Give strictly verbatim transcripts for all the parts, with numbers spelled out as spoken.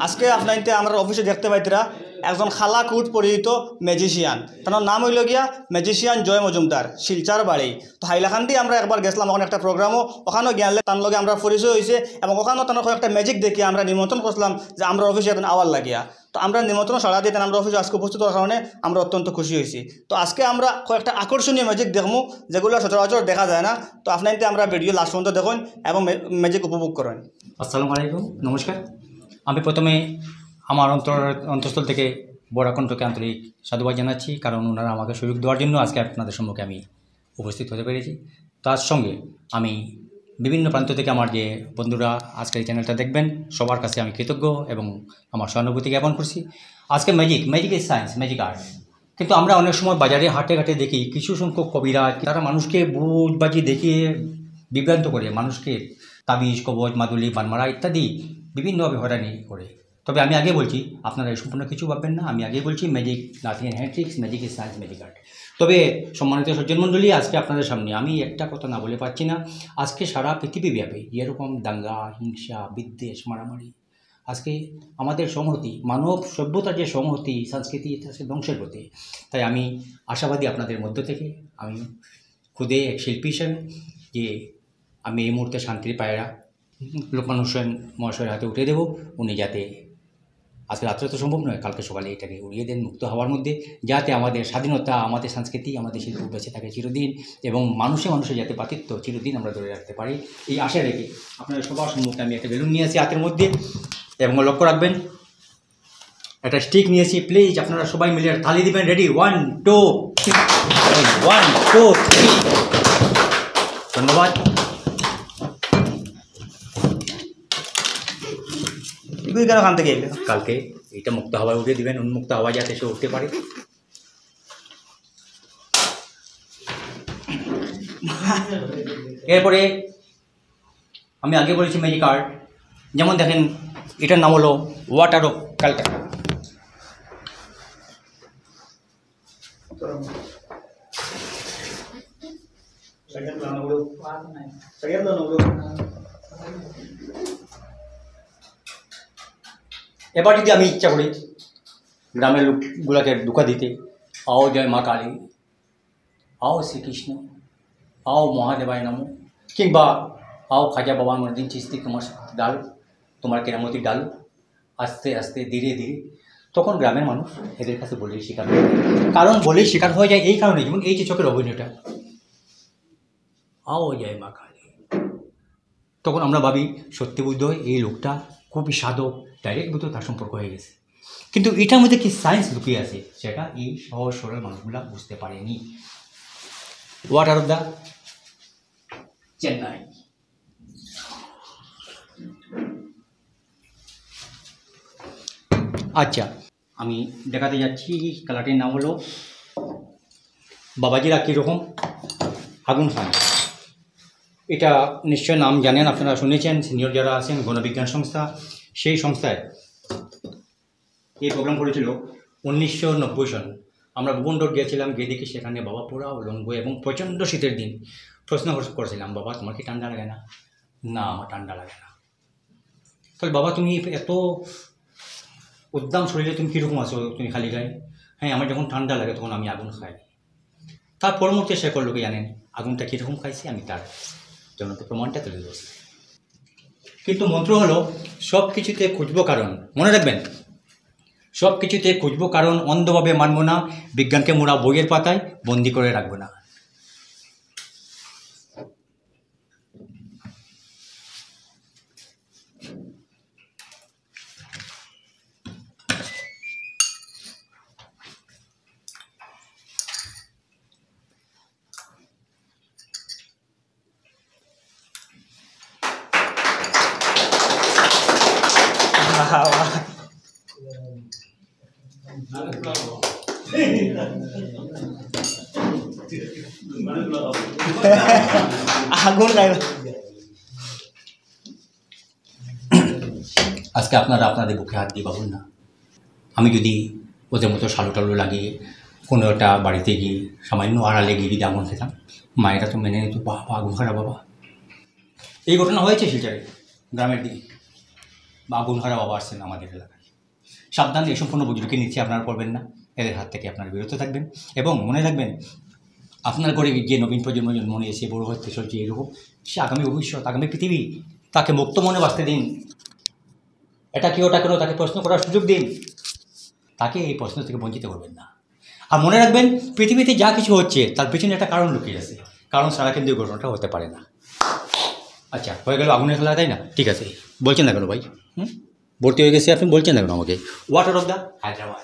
আজকে আপনাইনতে আমরার অফিসো দেখতে পাইতরা একজন কালা কোট পরিহিত ম্যাজিশিয়ান, তার নাম অইলো গিয়া ম্যাজিশিয়ান জয় মজুমদার, শিলচর বাড়ি। তো হাইলাকান্দি আমরা একবার গেছলাম, অখানো একটা প্রোগ্রামো, অখানো গিয়া তান লগে আমরার পরিচয় অইছে এবং অখানো তান কয়েকটা ম্যাজিক দেখিয়া আমরারে নিমন্ত্রণ করছলাম যে আমরার অফিসো একদিন আওয়ার লাগিয়া। তো আমরার নিমন্ত্রণ সাড়া দিয়া তাইন আমরার অফিসো আজকে উপস্থিত অওয়ার কারণে আমরা অত্যন্ত খুশি অইছি। তো আজকে আমরা কয়েকটা আকর্ষণীয় ম্যাজিক দেখমু, যেগুলা সচরাচর দেখা যায় না। তো আপনাইনতে আমরার ভিডিও লাস্ট পর্যন্ত দেখইন এবং ম্যা-, ম্যাজিক উপভোগ করইন। আসসালামু আলাইকুম, নমস্কার। আমি প্রথমে আমার অন্তর, অন্তঃস্থল থেকে বরাক কণ্ঠকে আন্তরিক সাধুবাদ জানাচ্ছি, কারণ ওনারা আমাকে সুযোগ দেওয়ার জন্য আজকে আপনাদের সম্মুখে আমি উপস্থিত হতে পেরেছি। তার সঙ্গে আমি বিভিন্ন প্রান্ত থেকে আমার যে বন্ধুরা আজকের এই চ্যানেলটা দেখবেন, সবার কাছে আমি কৃতজ্ঞ এবং আমার সহানুভূতি জ্ঞাপন করছি। আজকে magic, magic is science, magic art. কিন্তু আমরা অনেক সময় বাজারে হাটে ঘাটে দেখি কিছু সংখ্যক কবিরাজ, তারা মানুষকে ভূতবাজি দেখিয়ে বিভ্রান্ত করে, মানুষকে তাবিজ, কবজ, মাদুলি, বানমারা ইত্যাদি বিভিন্নভাবে হয়রানি করে। তবে আমি আগে বলছি, আপনারা এই সম্পূর্ণ কিছু ভাববেন না। আমি আগে বলছি, magic nothing in hand tricks, magic is science, magic art। তবে সম্মানিত সজ্জন মণ্ডলী, আজকে আপনাদের সামনে আমি একটা কথা না বলে পারছি না। আজকে সারা পৃথিবীব্যাপী যেরকম দাঙ্গা, হিংসা, বিদ্বেষ, মারামারি, আজকে আমাদের সংহতি, মানব সভ্যতার যে সংহতি, সংস্কৃতি, এটা আজকে ধ্বংসের পথে। তাই আমি আশাবাদী আপনাদের মধ্য থেকে, আমি খুদে এক শিল্পী হিসেবে, যে আমি এই মুহূর্তে শান্তির পায়রা লোকমান হোসেন মহাশয়ের হাতে উঠিয়ে দেব, উনি যাতে আজকে রাত্রে তো সম্ভব নয়, কালকে সকালে এটাকে উড়িয়ে দেন মুক্ত হাওয়ার মধ্যে, যাতে আমাদের স্বাধীনতা, আমাদের সংস্কৃতি, আমাদের শিল্প বেঁচে থাকে চিরদিন এবং মানুষে মানুষে যাতে ভ্রাতৃত্ব চিরদিন আমরা ধরে রাখতে পারি। এই আশা রেখে আপনাদের সবার সম্মুখে আমি একটা বেলুন নিয়ে আসি হাতের মধ্যে এবং লক্ষ্য রাখবেন, একটা স্টিক নিয়েছি। প্লিজ আপনারা সবাই মিলে একটা তালি দিবেন। Ready, one, two, one, two, three. ধন্যবাদ। তুই কেন ওখান থেকে এলি? কালকে এটা মুক্ত হাওয়ায় উড়িয়ে দিবেন, উন্মুক্ত হাওয়ায় যাতে সে উঠতে পারে। এরপরে আমি আগে বলেছি ম্যাজিক আর্ট, যেমন দেখেন, এটার নাম হলো ওয়াটার অফ কালকাটা। এবার যদি আমি ইচ্ছা করি গ্রামের লোকগুলাকে ধোঁকা দিতে, আও জয় মা কালী, আও শ্রীকৃষ্ণ, আও মহাদেবায় নমঃ, কিংবা আও খাজা বাবা নুরুদ্দিন চিশতি, তোমার ডাল, তোমার কেরামতি ডাল, আস্তে আস্তে, ধীরে ধীরে, তখন গ্রামের মানুষ এদের কাছে বলির শিকার হয়ে যায়। কারণ বলির শিকার হয়ে যায় এই কারণে, যেমন এই যে চোখের অভিনয়টা, আও জয় মা কালী, তখন আমরা ভাবি, সত্যি বুদ্ধ হয়, এই লোকটা খুবই সাধক, ডাইরেক্ট বুদ্ধ তার সম্পর্ক হয়ে গেছে। কিন্তু এটার মধ্যে কি সায়েন্স লুকিয়ে আছে, সেটা এই সহজ সরল মানুষগুলা বুঝতে পারেনি। Water of the Chennai. আচ্ছা, আমি দেখাতে যাচ্ছি, কালারটির নাম হলো বাবাজিরা কীরকম আগুন খান। এটা নিশ্চয় নাম জানেন, আপনারা শুনেছেন, সিনিয়র যারা আছেন, গণবিজ্ঞান সংস্থা, সেই সংস্থায় এই প্রোগ্রাম করেছিল উনিশশো নব্বই সন। আমরা ভুবন রোড গিয়েছিলাম, গিয়ে দেখি সেখানে বাবা পুরা উলঙ্গ এবং প্রচণ্ড শীতের দিন। প্রশ্ন কর-, করেছিলাম, "বাবা, তোমার কি ঠান্ডা লাগে না?" "না, আমার ঠান্ডা লাগে না।" "তাহলে বাবা, তুমি এত উদ্দাম শরীরে তুমি কীরকম আছো, তুমি খালি গায়ে?" "হ্যাঁ, আমার যখন ঠান্ডা লাগে তখন আমি আগুন খাই।" তার পরবর্তী শেকড় লোকে জানেন আগুনটা কীরকম খাইছে, আমি তার জন্য তো প্রমাণটা তুলে ধরছি। কিন্তু মন্ত্র হলো, সব কিছুতে খুঁজবো কারণ, মনে রাখবেন, সব কিছুতে খুঁজবো কারণ, অন্ধভাবে মানবো না, বিজ্ঞানকে মোরা বইয়ের পাতায় বন্দি করে রাখবো না। আগুন খাইবা। আজকে আপনারা আপনাদের বুকে হাত দিয়ে ভাবুন না, আমি যদি ওদের মতো শালু টালু লাগিয়ে কোনো একটা বাড়িতে গিয়ে সামান্য আড়ালে গিয়ে যদি আগুন খেতাম, মায়েরা তো মেনে নিত, "বাবা, আগুন খারা বাবা।" এই ঘটনা হয়েছে শিলচরে, গ্রামের দিকে। আগুন হারা বাবা আসছেন আমাদের এলাকায়। সাবধান, এই সম্পূর্ণ বুজুর্গি নিচে আপনারা পড়বেন না, এদের হাত থেকে আপনারা বিরত থাকবেন। এবং মনে রাখবেন, আপনার ঘরে যে নবীন প্রজন্ম জন্ম নিয়েছে, বড় হচ্ছে চলছে এইরকম, সে আগামী ভবিষ্যৎ, আগামী পৃথিবী, তাকে মুক্ত মনে বাঁচতে দিন। এটা কি, ওটা কেন, তাকে প্রশ্ন করার সুযোগ দিন, তাকে এই প্রশ্ন থেকে বঞ্চিত করবেন না। আর মনে রাখবেন, পৃথিবীতে যা কিছু হচ্ছে, তার পিছনে একটা কারণ লুকিয়ে আছে। কারণ ছাড়া কিন্তু এই ঘটনাটা হতে পারে না। আচ্ছা, হয়ে গেল আগুনের খেলা, তাই না? ঠিক আছে, বলছেন না কেন ভাই? হুম? ভর্তি হয়ে গেছে, আপনি বলছেন না কেন আমাকে? Water of the Hyderabad.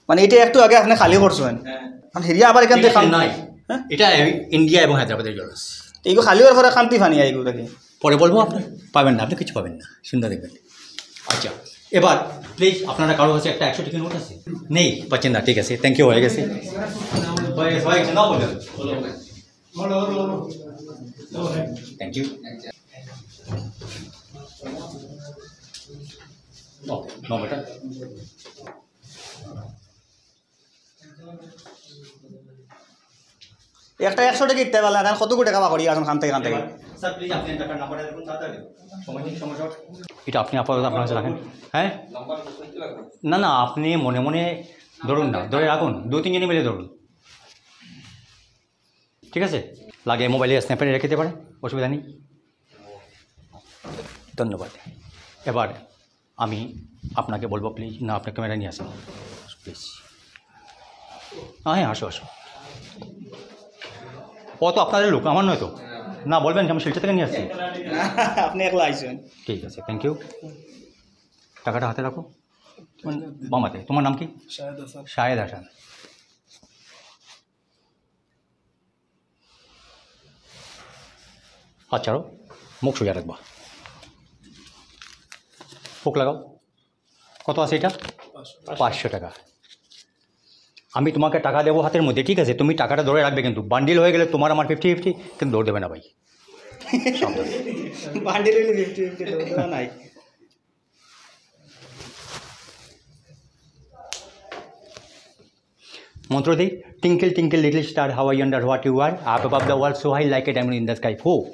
মানে, এটা একটু আগে আপনি খালি করছেন। হ্যাঁ। মানে, হেরিয়া আবার এখান থেকে খান-, নাই। হ্যাঁ? এটা ইন্ডিয়া এবং হায়দ্রাবাদের জল আছে। এইগুলো খালি হওয়ার পরে খান্তি পানি আইগুলো দেখি। পরে বলবো, আপনি পাবেন না, আপনি কিছু পাবেন না, সুন্দর দেখবেন। আচ্ছা, এবার প্লিজ আপনারা কারো কাছে একটা একশো টাকা নোট আছে? নেই, পাচ্ছেন না, ঠিক আছে, থ্যাংক ইউ, হয়ে গেছে। হয়ে গেছে, হয়ে গেছে, নাও বলবেন। Thank you. ওকে, নাও বেটা। একটা একশো টাকা দিতে পারলে, এখন কতগুলো টাকা বাকরি এখন খান থেকে, খান থেকে? স্যার, প্লিজ, আপনি একটা নাম্বারটা দেখুন তাড়াতাড়ি। সময় নেই, সময় শর্ট। এটা আপনি আপাতত আপনার কাছে রাখেন। হ্যাঁ? না, না, আপনি মনে মনে ধরুন না, ধরে রাখুন, দু তিনজনে মিলে ধরুন। ঠিক আছে? লাগে মোবাইলে স্ন্যাপে রেখে দিতে পারে, অসুবিধা নেই। ধন্যবাদ। এবার আমি আপনাকে বলবো, প্লিজ, না, আপনার ক্যামেরা নিয়ে আসুন, প্লিজ। হ্যাঁ, হ্যাঁ, আসো, আসো। ও তো আপনাদের লোক, আমার নয় তো। না, বলবেন যে আমি শিলচর থেকে নিয়ে আসছি। আপনি একলা আইছেন। ঠিক আছে, থ্যাংক ইউ। টাকাটা হাতে রাখো। বামাতে, তোমার নাম কি? শাহেদ হাসান। শাহেদ হাসান। আচ্ছা, মুখ সোজা রাখবা, মুখ লাগাও। কত আছে এটা? পাঁচশো। পাঁচশো টাকা। আমি তোমাকে টাকা দেবো হাতের মধ্যে, ঠিক আছে? তুমি টাকাটা ধরে রাখবে, কিন্তু বান্ডিল হয়ে গেলে তোমার আমার ফিফটি ফিফটি, কিন্তু দৌড় দেবে না ভাই। বান্ডিল হইলে ফিফটি ফিফটি দৌড় দেওয়া নাই। মন্ত্র দেই, "Twinkle twinkle little star, how I wonder what you are, up above the world so high, like a diamond in the sky." ফু।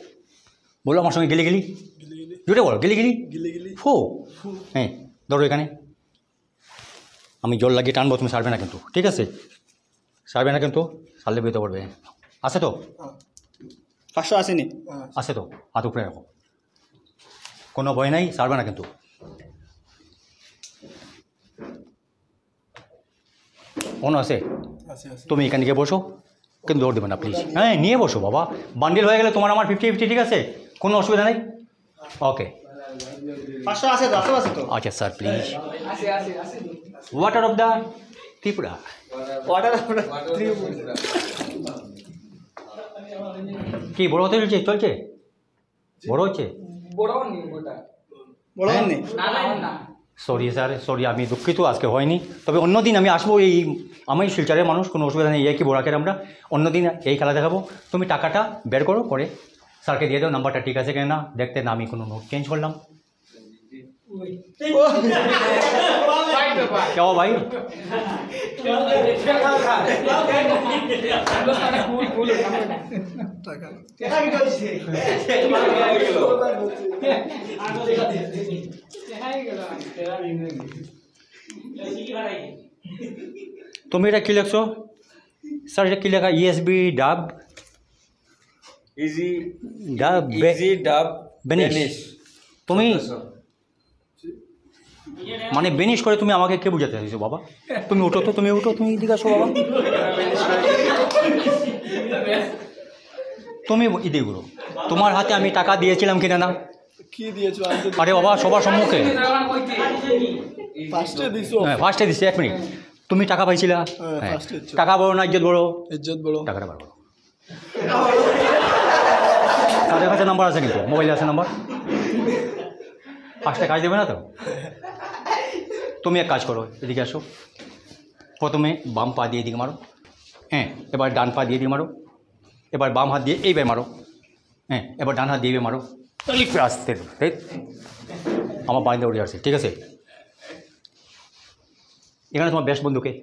বলো আমার সঙ্গে, "গিলি গিলি।" গিলি গিলি। জোরে বলো, "গিলি গিলি।" গিলি গিলি। ফু। ফু। হ্যাঁ, ধরো এখানে। আমি জোর লাগিয়ে টানবো, তুমি ছাড়বে না কিন্তু, ঠিক আছে? ছাড়বে না কিন্তু, ছাড়লে বিপদে পড়বে। আছে তো? হ্যাঁ। পাঁচশো আসেনি? হ্যাঁ। আছে তো? হাত উপরে রাখো। কোনো ভয় নাই, ছাড়বে না কিন্তু। মনে আছে? আছে, আছে। তুমি এখানে গিয়ে বসো, কিন্তু দৌড় দেবে না, প্লিজ। হ্যাঁ, নিয়ে বসো বাবা, বান্ডিল হয়ে গেলে তোমার আমার ফিফটি ফিফটি, ঠিক আছে? কোনো অসুবিধা নেই। ওকে। পাঁচশো আছে তো, আছে, আছে তো? আচ্ছা স্যার, প্লিজ। আছে, আছে, আছে। Water of the Tripura। Water of the Tripura। কি বড় হতে চলছে, চলছে? বড় হচ্ছে? বড় হয়নি ওটা। বড় হয়নি? না, না, না। সরি স্যার, সরি, আমি দুঃখিত, আজকে হয়নি। তবে অন্যদিন আমি আসবো, এই আমি শিলচরের মানুষ, কোনো অসুবিধা নেই, এই কি বরাকের আমরা অন্যদিন এই খেলা দেখাবো। তুমি টাকাটা বের করো, করে স্যারকে দিয়ে দাও, নাম্বারটা ঠিক আছে কিনা দেখতে, না আমি কোনো নোট চেঞ্জ করলাম। কেউ ভাই? তুমি এটা কি লেখছো স্যার? এটা কি লেখা? ইএসবি ডাব? ইজি ডাব বে- ইজি ডাব বেনিশ। বেনিশ। তুমি মানে বেনিশ করে তুমি আমাকে কে বুঝাতে চাইছো বাবা? তুমি উঠো তো, তুমি উঠো, তুমি এদিকে আসো বাবা। তুমি এদিকে ঘুরো। তোমার হাতে আমি টাকা দিয়েছিলাম কিনা না? কি দিয়েছো? আরে বাবা, সবার সম্মুখে। ফার্স্টে দিছো? হ্যাঁ, ফার্স্টে দিছি, এক মিনিট। তুমি টাকা পাইছিলা? হ্যাঁ, হ্যাঁ। ফার্স্টে দিছো। টাকা বড় না ইজ্জত বড়? ইজ্জত বড়। টাকাটা বার করো। তাদের কাছে নাম্বার আছে কিন্তু, মোবাইলে আছে নাম্বার। পাঁচটা কাজ দেবে না তো? তুমি এক কাজ করো, এদিকে আসো। প্রথমে বাম পা দিয়ে এদিকে মারো, হ্যাঁ, এবার ডান পা দিয়ে এদিকে মারো, এবার বাম হাত দিয়ে এইভাবে মারো, হ্যাঁ, এবার ডান হাত দিয়ে এইভাবে মারো। এই আস্তে, এই আমার বাড়িতে উঠে আসছে, ঠিক আছে? এখানে তোমার বেস্ট বন্ধু কে?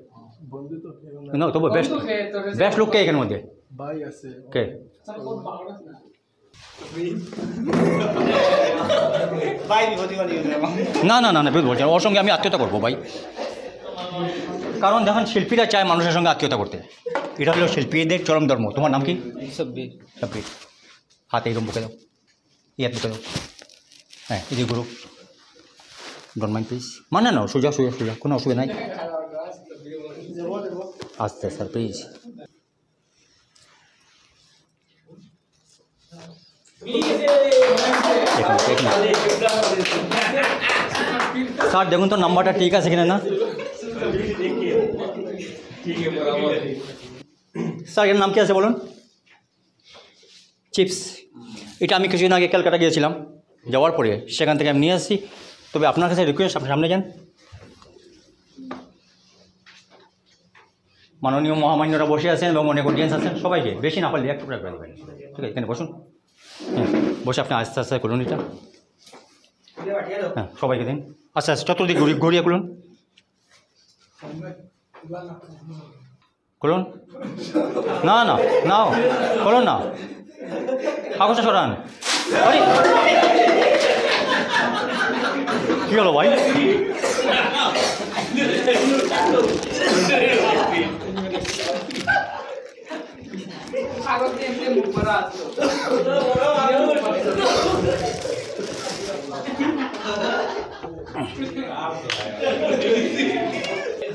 বন্ধু তো কেউ না। না, তবু বেস্ট, বন্ধু কে? তোর কাছে বেস্ট লোক কে এখানের মধ্যে? ভাই আছে। কে? আচ্ছা, কোন বাংলাদেশ না? না, না, না, না, বিপদ বলছি না। ওর সঙ্গে আমি আত্মীয়তা করবো ভাই। কারণ দেখেন, শিল্পীরা চায় মানুষের সঙ্গে আত্মীয়তা করতে। এটা হলো শিল্পীদের চরম ধর্ম। তোমার নাম কি? সাব্বির। সাব্বির। হাতে এরকম বুকে দাও। ইয়াত বুকে দাও। হ্যাঁ, এই যে গুরু। Don't mind, please। মানে না, সোজা, সোজা, সোজা। কোনো অসুবিধা নাই। আস্তে, স্যার, প্লিজ। এক মিনিট, এক মিনিট। স্যার, দেখুন তো নাম্বারটা ঠিক আছে কিনা না। স্যার, এর নাম কি আছে বলুন? চিপস। এটা আমি কিছুদিন আগে ক্যালকাটা গিয়েছিলাম, যাওয়ার পরে সেখান থেকে আমি নিয়ে আসছি। তবে আপনার কাছে রিকোয়েস্ট, আপনি সামনে যান। মাননীয় মহামান্যরা বসে আছেন এবং অনেক অডিয়েন্স আছেন, সবাইকে বেশি না পারলে এক টুকরা করে দেবেন। ঠিক আছে, এখানে বসুন। হুম, বসে আপনি আস্তে আস্তে খুলুন এটা। হ্যাঁ, সবাইকে দিন। আস্তে আস্তে চতুর্দিক ঘুরি-, ঘুরিয়ে খুলুন। খুলুন। না, না, নাও, খুলুন না। কাগজটা সরান। আরে, কি হলো ভাই?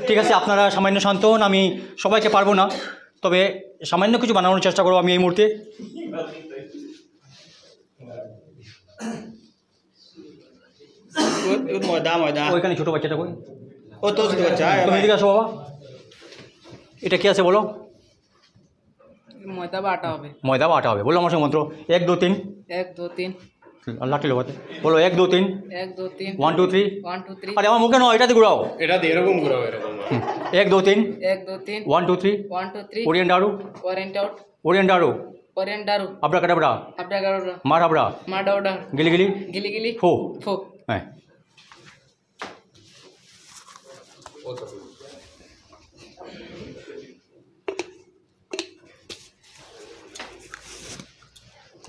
ঠিক আছে, আপনারা সামান্য শান্ত হন। আমি সবাইকে পারবো না, তবে সামান্য কিছু বানানোর চেষ্টা করবো আমি এই মুহূর্তে। ও, ও ময়দা, ময়দা। ওইখানে ছোট বাচ্চাটা কই? ও তো ছোট বাচ্চা, হ্যাঁ, তুমি ভাই। এদিকে আসো বাবা। এটা কি আছে বলো? ময়দা বা আটা হবে। ময়দা বা আটা হবে। বলো আমার সঙ্গে মন্ত্র। এক, দুই, তিন। এক, দুই, তিন। আর লাঠি লোবাতে। বলো এক, দুই, তিন। এক, দুই, তিন। One, two, three। One, two, three। আরে আমার মুখে নয়, এটাতে ঘুরাও। এটা দিয়ে এরকম ঘুরাও, এরকম। হুম। এক, দুই, তিন। এক, দুই, তিন। One, two, three। One, two, three। Orient আরু। Orient out. ওরিয়েন্ট আরু। ওরিয়েন্ট আরু। আব্রাকাডাবরা। আব্রাকাডাবরা। মারহাবরা। মারহাবরা। গিলিগিলি। গিলিগিলি। ফু। ফু। হ্যাঁ।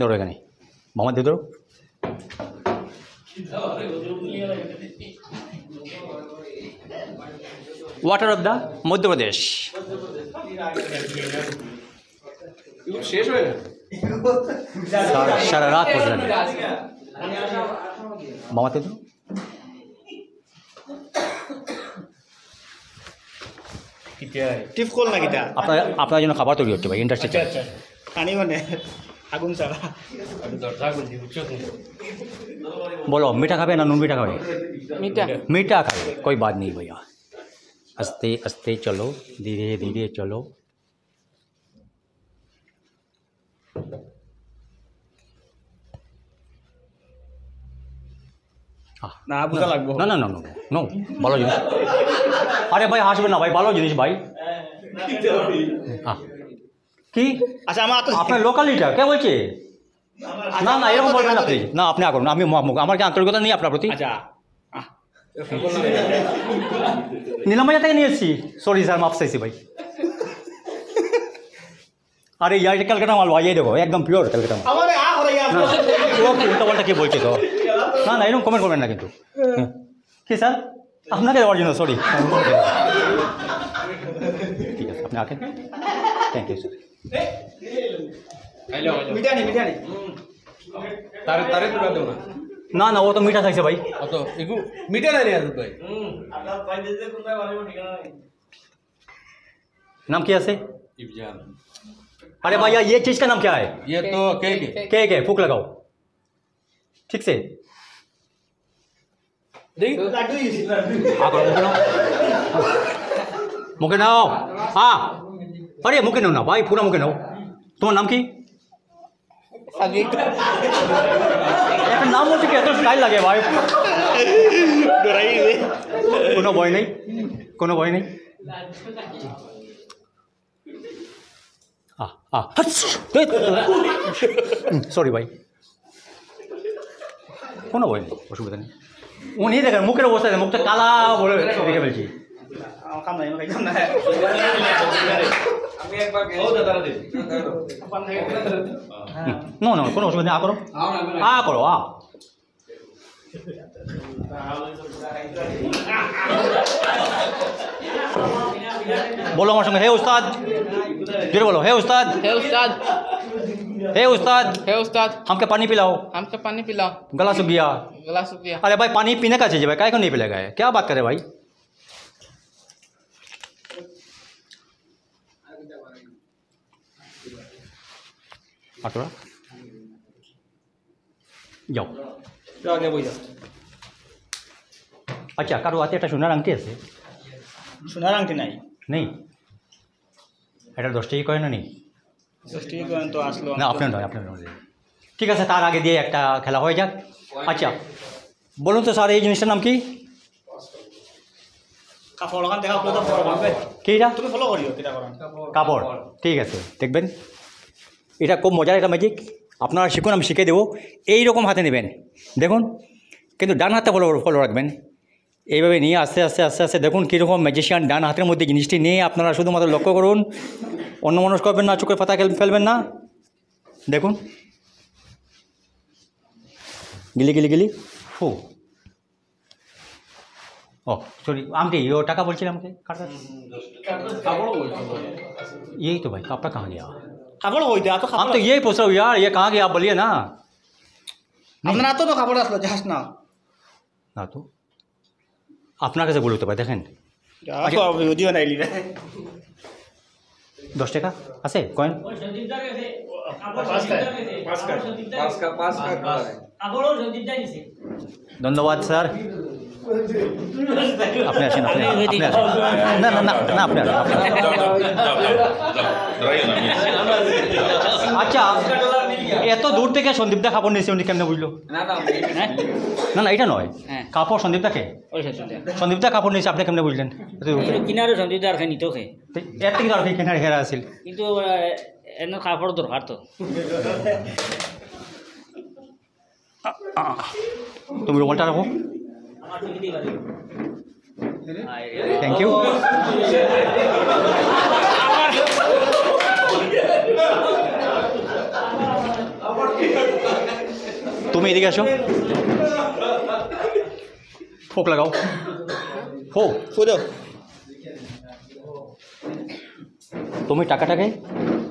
ধরো এখানে। মামা দিয়ে ধরো। Water of the Madhya Pradesh. এগুলো শেষ হয় না। সারা, সারা রাত বসে থাকে। মামা দিয়ে ধরো। টিফকল না কিতা? আপনার, আপনার জন্য খাবার তৈরি হচ্ছে ভাই, ইন্ডাস্ট্রি। আচ্ছা, আচ্ছা। পানি মানে আগুন ছাড়া। আমি দরজা খুলছি, বুঝছো তুমি? বলো, মিঠা খাবে না নুন মিঠা খাবে? মিঠা। মিঠা খাবে, कोई बात नहीं भैया। আস্তে আস্তে চলো, ধীরে ধীরে চলো। আহ, না, বুঝা না, লাগবো। না, না, না, না, না, ভালো জিনিস। আরে ভাই, হাসবে না ভাই, ভালো জিনিস ভাই। আহ, কি? আচ্ছা, আমার তো আপনার লোকাল এটা, কে বলছে? না, না, এরকম বলবেন না, প্লিজ। না, আপনি আগে বলুন, আমি মা-, মুখ-, আমার কি আন্তরিকতা নেই আপনার প্রতি? আচ্ছা, আহ, নিলাম বাজার থেকে নিয়ে এসেছি। সরি স্যার, মাফ চাইছি ভাই। আরে ইয়ার, এটা ক্যালকাটা মাল ভাই, এই দেখো, একদম পিওর ক্যালকাটা মাল। আমারে আ হরে ইয়ার। না, ও কি উল্টাপাল্টা কি বলছে তো? না, না, এরকম কমেন্ট করবেন না কিন্তু। হুম। কি স্যার? আপনাকে দেওয়ার জন্য, সরি। ঠিক আছে, আপনি আঁকেন। Thank you sir. খাইলে হয়। মিঠা নেই, মিঠা নেই। তারে, তারে তুলা দেও না। না, না, ও তো মিঠা খাইছে ভাই। অত এগু মিঠা না রে আজাদ ভাই। नाम क्या है? इब्जान। अरे भैया, ये चीज का नाम क्या है? ये तो केक है। केक है, फूक लगाओ। ठीक से। দেখি। আবার মুখে নাও। মুখে নাও। হ্যাঁ। আরে মুখে নাও না ভাই, পুরো মুখে নাও। তোমার নাম কি? সাদিক। একটা নাম বলতে কি এত স্টাইল লাগে ভাই? ডরাই রে। কোনো ভয় নেই, কোনো ভয় নেই। আহ, আহ, হাস! এই! হুম, সরি ভাই। কোনো ভয় নেই, অসুবিধা নেই। উনি দেখেন, মুখের অবস্থা দেখেন, মুখটা কালা বলে রেখে ফেলছি। আমার কাম নাই, আমার কাম নাই। আমি একবার ও দাদা রে। হুম, নো, নো, কোনো অসুবিধা নেই, আ করো। আ করো, আ। বলো আমার সঙ্গে, "হে উস্তাদ।" জোরে বলো, "হে উস্তাদ।" হে উস্তাদ। হে উস্তাদ। হে উস্তাদ। হামকে পানি পিলাও। হামকে পানি পিলাও। গলা সুখ গিয়া। গলা সুখ গিয়া। আরে ভাই, পানি পিনে কা চাইয়ে ভাই, কাই কো নেই পিলেগা? ক্যা বাত করে ভাই? আর তোরা? যাও। যাও, আগে বই যাও। আচ্ছা, কারো হাতে একটা সোনার আংটি আছে? সোনার আংটি নাই। নেই? এটা দশ টাকা কয়েন নেই? দশ টাকা কয়েন তো আসলো। না, আপনার নয়, আপনার নয়। ঠিক আছে, তার আগে দিয়ে একটা খেলা হয়ে যাক। আচ্ছা, বলুন তো স্যার, এই জিনিসটার নাম কি? কাপড় ওখান থেকে আপনি তো ফলো করবে। কি এটা? তুমি ফলো করিও, কিতা করেন। কাপড়। ঠিক আছে, দেখবেন, এটা খুব মজার একটা ম্যাজিক। আপনারা শিখুন, আমি শিখিয়ে দেবো। এইরকম হাতে নেবেন, দেখুন, কিন্তু ডান হাতে ফলো, ফলো রাখবেন। এইভাবে নিয়ে আস্তে আস্তে আস্তে আস্তে দেখুন কীরকম ম্যাজিশিয়ান ডান হাতের মধ্যে জিনিসটি নিয়ে। আপনারা শুধুমাত্র লক্ষ্য করুন, অন্যমনস্ক হবেন না, চোখের পাতা খেল-, ফেলবেন না। দেখুন, গিলি গিলি গিলি, ফু। ও, সরি, আংটি, ও টাকা বলছিলাম কি? কার কাছে? यही तो भाई, आपका कहाँ गया? কাপড় কই দে, আর তো हम কাপড় तो यही पूछ रहा हूँ यार, ये कहाँ गया, आप बोलिए ना। আপনার তো কাপড় আসলো, জাহাজ না। না তো, আপনার কাছে বলে হতে পারে, দেখেন। যা, আচ্ছা। তো ভিডিও নাই লিবে। দশ টাকা আছে কয়েন? পাঁচ টাকা, পাঁচ টাকা, পাঁচ টাকা। ধন্যবাদ স্যার। আপনি আসেন, আপনি, আপনি আসেন। না, না, না, না, আপনি আসেন, আপনি আসেন। আচ্ছা, এত দূর থেকে সন্দীপ দা কাপড় নিয়েছে, উনি কেমনে বুঝলো? না, না, আমি না, না, এটা নয়। হ্যাঁ। কাপড় সন্দীপ দা কে? ওই সন্দীপ দা। সন্দীপ দা কাপড় নিয়েছে, আপনি কেমনে বুঝলেন? এত দূর থেকে। কিনারে সন্দীপ দা আর খানি তো খে। তো এর থেকে আর কি কিনারে হেরা আছিল? কিন্তু, আহ, এমন কাপড় দরকার তো। আ, আ, তুমি রুমালটা রাখো। Thank you। তুমি এদিকে আসো। ফোক লাগাও। ফো। ফো দাও। তুমি টাকাটাকে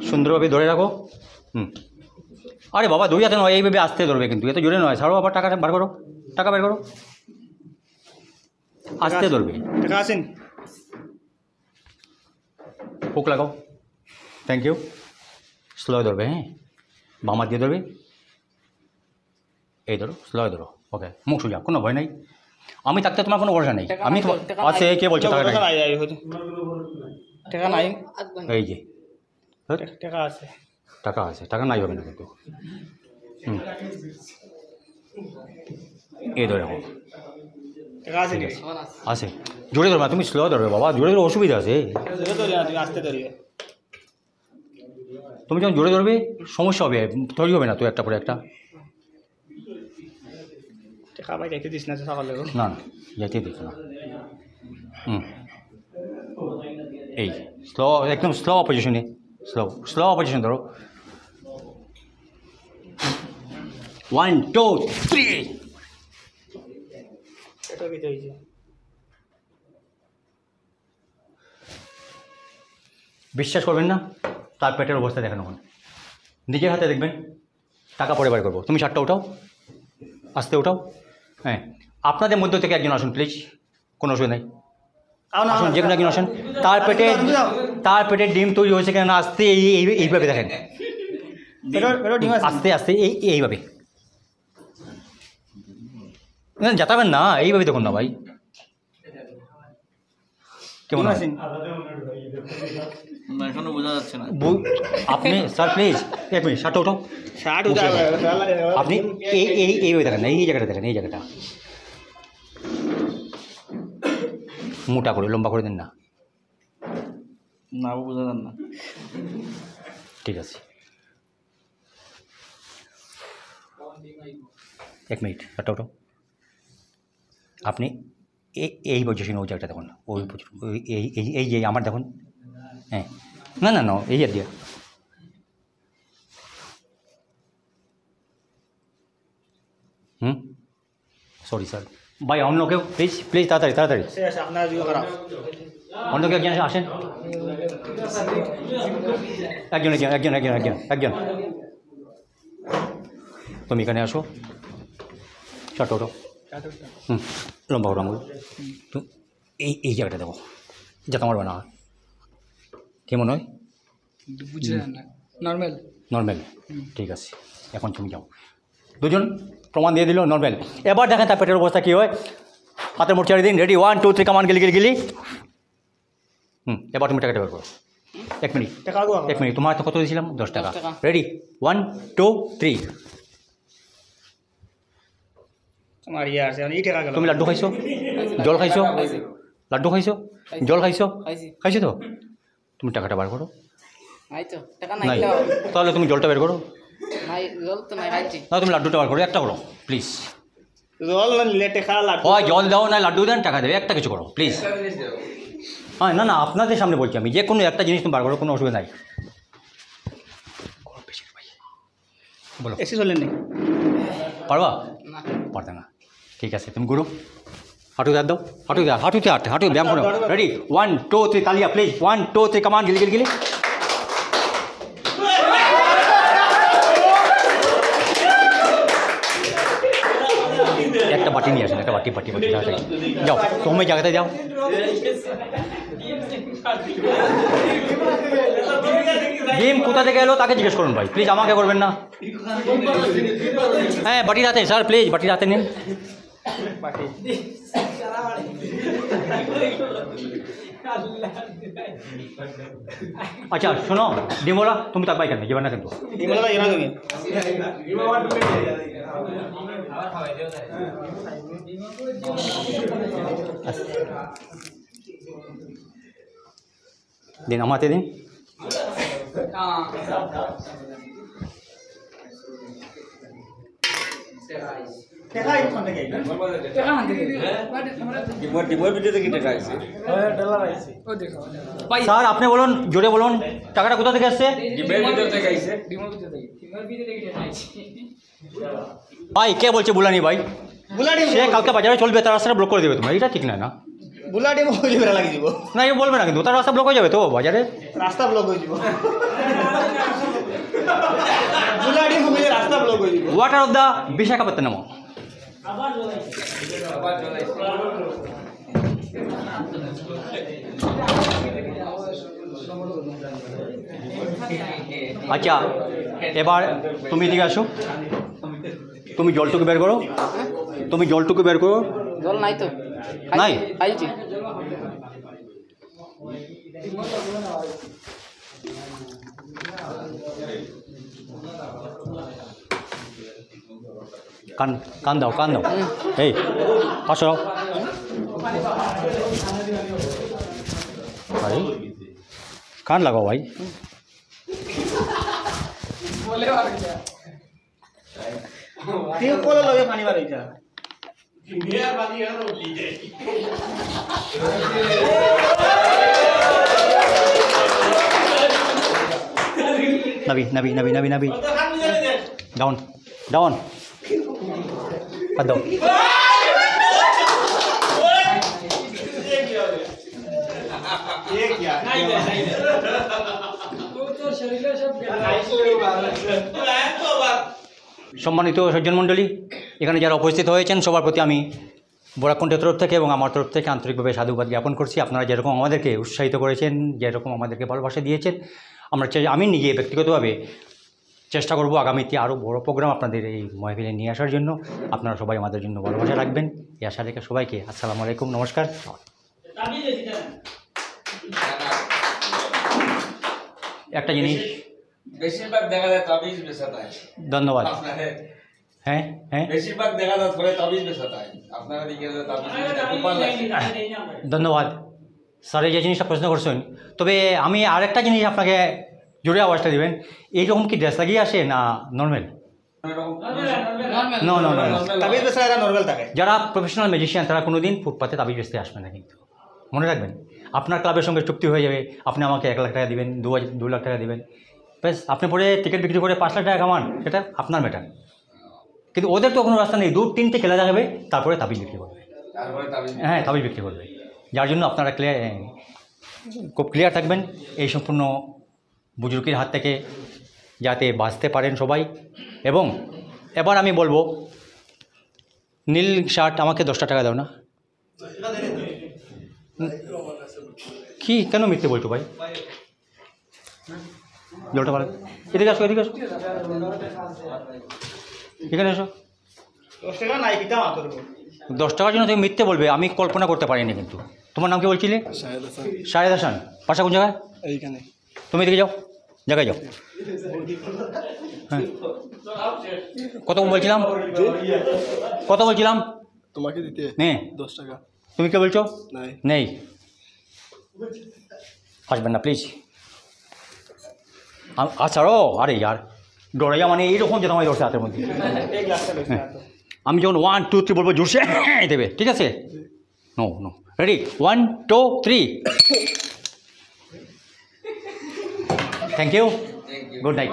সুন্দরভাবে ধরে রাখো। হুম। আরে বাবা, দুই হাতে নয়, এইভাবে আস্তে ধরবে কিন্তু, এত জোরে নয়। ছাড়ো বাবা, টাকাটা বার করো, টাকা বের করো। আস্তে ধরবে। টাকা আছেন? হুক লাগাও। Thank you। স্লো ধরবে, হ্যাঁ, বাম হাত দিয়ে ধরবে। এই ধরো, স্লো ধরো। ওকে, মুখ সোজা, কোনো ভয় নাই। আমি থাকতে তোমার কোনো ভরসা নেই। টাকা আমি নাই তো, তোমার টাকা আছে, নাই। কে বলছে টাকা নাই? নাই, নাই, হয়তো। টাকা নাই। এই যে। হ্যাঁ? টাকা আছে। টাকা আছে, টাকা নাই হবে না কিন্তু। হুম। এই ধরো এখন। টাকা আছে নি? আছে। জোরে ধরবে না, তুমি স্লো ধরবে বাবা, জোরে ধরলে অসুবিধা আছে। জোরে ধরে না, তুমি আস্তে ধরিও। তুমি যখন জোরে ধরবে, সমস্যা হবে, তৈরি হবে না তো একটা পরে একটা। টাকা ভাই যাইতে দিস না, তো সকালে। না, না, যাইতে দিস না। হুম। এই, স্লো, একদম স্লো পজিশনে, স্লো, স্লো পজিশন ধরো। One, two, three। এটা কি হয়েছে? বিশ্বাস করবেন না, তার পেটের অবস্থা দেখেন ওখানে। নিজের হাতে দেখবেন, টাকা পরে বার করবো। তুমি শার্টটা উঠাও, আস্তে উঠাও। হ্যাঁ, আপনাদের মধ্য থেকে একজন আসুন প্লিজ, কোনো অসুবিধা নেই। আও না, আসুন, আও না। যে কোনো একজন আসুন। তার পেটে, তার পেটে ডিম তৈরি হয়েছে কিনা না, আস্তে এই, এই, এইভাবে দেখেন। পেটে, পেটে ডিম আছে। আস্তে আস্তে এই, এইভাবে। না, জাতাবেন না, এইভাবে দেখুন না ভাই। কেমন হয়? না, এখনো বোঝা যাচ্ছে না। বু-, আপনি, স্যার, প্লিজ, এক মিনিট, শার্টটা উঠাও। শার্ট উঠা বসে যাবে। আপনি এই, এই, এইভাবে দেখেন, এই জায়গাটা দেখেন, এই জায়গাটা। মোটা করে, লম্বা করে দেন না। না, ও বোঝা যান না। ঠিক আছে। এক মিনিট, শার্টটা উঠাও। আপনি এ-, এই পজিশনে ওই জায়গাটা দেখুন, ওই পজি-, ওই এই, এই, এই যে আমার দেখুন, হ্যাঁ, না, না, না, এই আর দিয়ে। Sorry sir. ভাই, অন্য কেউ, প্লিজ, প্লিজ, তাড়াতাড়ি, তাড়াতাড়ি। অন্য কেউ একজন আসেন। একজন, একজন, একজন, একজন, একজন, একজন। তুমি এখানে আসো। শর্ট ওঠো। হুম, লম্বা করো আঙুল। তো এই, এই জায়গাটা দেখো, যাতে আমার বানা হয়। কি মনে হয়? বুঝলেন না? নর্মাল। নর্মাল। ঠিক আছে, এখন তুমি যাও। দুজন প্রমাণ দিয়ে দিল নর্মাল। এবার দেখেন তার পেটের অবস্থা কী হয়। হাতের মুঠ ছাড়িয়ে দিন। রেডি, ওয়ান, টু, থ্রি, কামান, গিলি, গিলি, গিলি। হুম, এবার তুমি টাকাটা বের করো। এক মিনিট। টাকা আগে এক মিনিট, তোমার তো কত দিয়েছিলাম? দশ টাকা। দশ টাকা। Ready, one, two, three. আমার ইয়ে আছে, এই টাকা গেল। তুমি লাড্ডু খাইছো? জল খাইছো? খাইছি। লাড্ডু খাইছো? খাইছি। জল খাইছো? খাইছি। খাইছো তো? তুমি টাকাটা বার করো। নাই তো, টাকা নাই নাই। তো। তাহলে তুমি জলটা বের করো। নাই, জল তো নাই, খাইছি। না, তুমি লাড্ডুটা বার করো, একটা করো, প্লিজ। জল না নিলে টাকা লাগবে। হয় জল দাও, না লাড্ডু দেন, টাকা দেবে, একটা কিছু করো, প্লিজ। হ্যাঁ, না, না, আপনাদের সামনে বলছি আমি, যে কোনো একটা জিনিস তুমি বার করো, কোনো অসুবিধা নাই। বলো। এসি চলেনি? পারবা? না। পারতে না। ঠিক আছে, তুমি ঘুরো। হাঁটু দাঁত দাও, হাঁটু দাঁত, হাঁটুতে হাঁট, হাঁটু ব্যায়াম করো। রেডি, ওয়ান, টু, থ্রি, তালিয়া, প্লিজ। ওয়ান, টু, থ্রি, কামান, গিলি, গিলি, গিলি। একটা বাটি নিয়ে আসেন, একটা বাটি, বাটি, বাটি, তাড়াতাড়ি। যাও, তুমি জায়গাতে যাও। ডিম কোথা থেকে এলো, তাকে জিজ্ঞেস করুন ভাই, প্লিজ, আমাকে করবেন না। হ্যাঁ, বাটি রাতে, স্যার, প্লিজ, বাটি রাতে নিন। আচ্ছা, শোনো, ডিমওয়ালা, তুমি থাকবা এখানে, যাবে না কিন্তু। ডিমওয়ালা, যাবে না তুমি। দিন, আমার হাতে দিন। ডিমর, ডিমর ভিতরে থেকে টাকা আইছে। স্যার, আপনি বলুন, জোরে বলুন, টাকাটা কোথা থেকে আসছে? ডিমর ভিতর থেকে আইছে। ভাই, কে বলছে বুলানি ভাই? বুলানি সে কালকে বাজারে চলবে, তার রাস্তাটা ব্লক করে দেবে তোমার, এটা ঠিক না, না? বুলানি বলে বেড়া লাগিয়ে দিব। না, এ বলবে না কিন্তু, তার রাস্তা ব্লক হয়ে যাবে তো বাজারে। রাস্তা ব্লক হয়ে যাব। বুলানি বলে রাস্তা ব্লক হয়ে যাব। Water of the Visakhapatnam. আচ্ছা, এবার তুমি এদিকে আসো, তুমি জলটুকু বের করো, তুমি জলটুকু বের করো। জল নাই তো। নাই? খাইছি। কান, কান দাও, কান দাও। এই, পাশে আও। ভাই, কান লাগাও ভাই। টিউবওয়েলর লগে পানি বার হইতা। নাবি, নাবি, নাবি, নাবি, নাবি। Down, down. বাদ দাও। সম্মানিত সজ্জন মণ্ডলী, এখানে যারা উপস্থিত হয়েছেন, সবার প্রতি আমি বরাক কণ্ঠের তরফ থেকে এবং আমার তরফ থেকে আন্তরিকভাবে সাধুবাদ জ্ঞাপন করছি। আপনারা যেরকম আমাদেরকে উৎসাহিত করেছেন, যেরকম আমাদেরকে ভালোবাসা দিয়েছেন, আমরা চাই, আমি নিজে ব্যক্তিগতভাবে চেষ্টা করব আগামীতে আরও বড় প্রোগ্রাম আপনাদের এই মহফিলে নিয়ে আসার জন্য। আপনারা সবাই আমাদের জন্য ভালোবাসা রাখবেন, এই আশা রেখে সবাইকে আসসালামু আলাইকুম, নমস্কার। একটা জিনিস, বেশিরভাগ দেখা যায় তাবিজ বেচা তাই। ধন্যবাদ। আপনাদের হ্যাঁ, হ্যাঁ। বেশিরভাগ দেখা যায় পরে তাবিজ বেচা তাই। আপনারা দিকে যে তাবিজ বেচা তাই, গোপাল লাগছে। ধন্যবাদ। স্যার, এই যে জিনিসটা প্রশ্ন করছেন, তবে আমি আরেকটা জিনিস আপনাকে জোরে আওয়াজটা দিবেন, এইরকম কি ড্রেস লাগিয়ে আসে না normal? No, no, no, no। তাবিজ বেচা এরা নর্মাল থাকে। যারা প্রফেশনাল ম্যাজিশিয়ান, তারা কোনোদিন ফুটপাতে তাবিজ বেচতে আসবে না কিন্তু। মনে রাখবেন, আপনার ক্লাবের সঙ্গে চুক্তি হয়ে যাবে, আপনি আমাকে এক লাখ টাকা দিবেন, দু হাজার, দু লাখ টাকা দিবেন, ব্যাস, আপনি পরে টিকিট বিক্রি করে পাঁচ লাখ টাকা কামান, সেটা আপনার ম্যাটার। কিন্তু ওদের তো কোনো রাস্তা নেই, দু তিনটে খেলা দেখাবে, তারপরে তাবিজ বিক্রি করবে। তারপরে তাবিজ। হ্যাঁ, তাবিজ বিক্রি করবে। যার জন্য আপনারা ক্লিয়ার, খুব ক্লিয়ার থাকবেন এই সম্পূর্ণ বুজুর্গের হাত থেকে, যাতে বাঁচতে পারেন সবাই। এবং এবার আমি বলবো, নীল শার্ট, আমাকে দশটা টাকা দাও না। কি, কেন মিথ্যে বলছো ভাই? জলটা ভালো, এদিকে আসো, এদিকে আসো, এখানে এসো। দশ টাকা নাই, কিতা মাত্র। দশ টাকার জন্য তুমি মিথ্যে বলবে, আমি কল্পনা করতে পারিনি। কিন্তু তোমার নাম কি বলছিলে? শাহেদ হাসান। শাহেদ হাসান। বাসা কোন জায়গায়? এইখানে। তুমি এদিকে যাও, জায়গায় যাও। হ্যাঁ। কত বলছিলাম? কত বলছিলাম? তোমাকে দিতে হ্যাঁ। দশ টাকা। তুমি কে বলছো? নাই। নেই, আসবেন না প্লিজ। আচ্ছা, ও আরে ইয়ার, ডরাইয়া মানে এইরকম যেটা আমার ধরছে হাতের মধ্যে। আমি যখন ওয়ান টু থ্রি বলবো, জোরসে দেবে, ঠিক আছে? No no, ready, one two three. Thank you. Good night.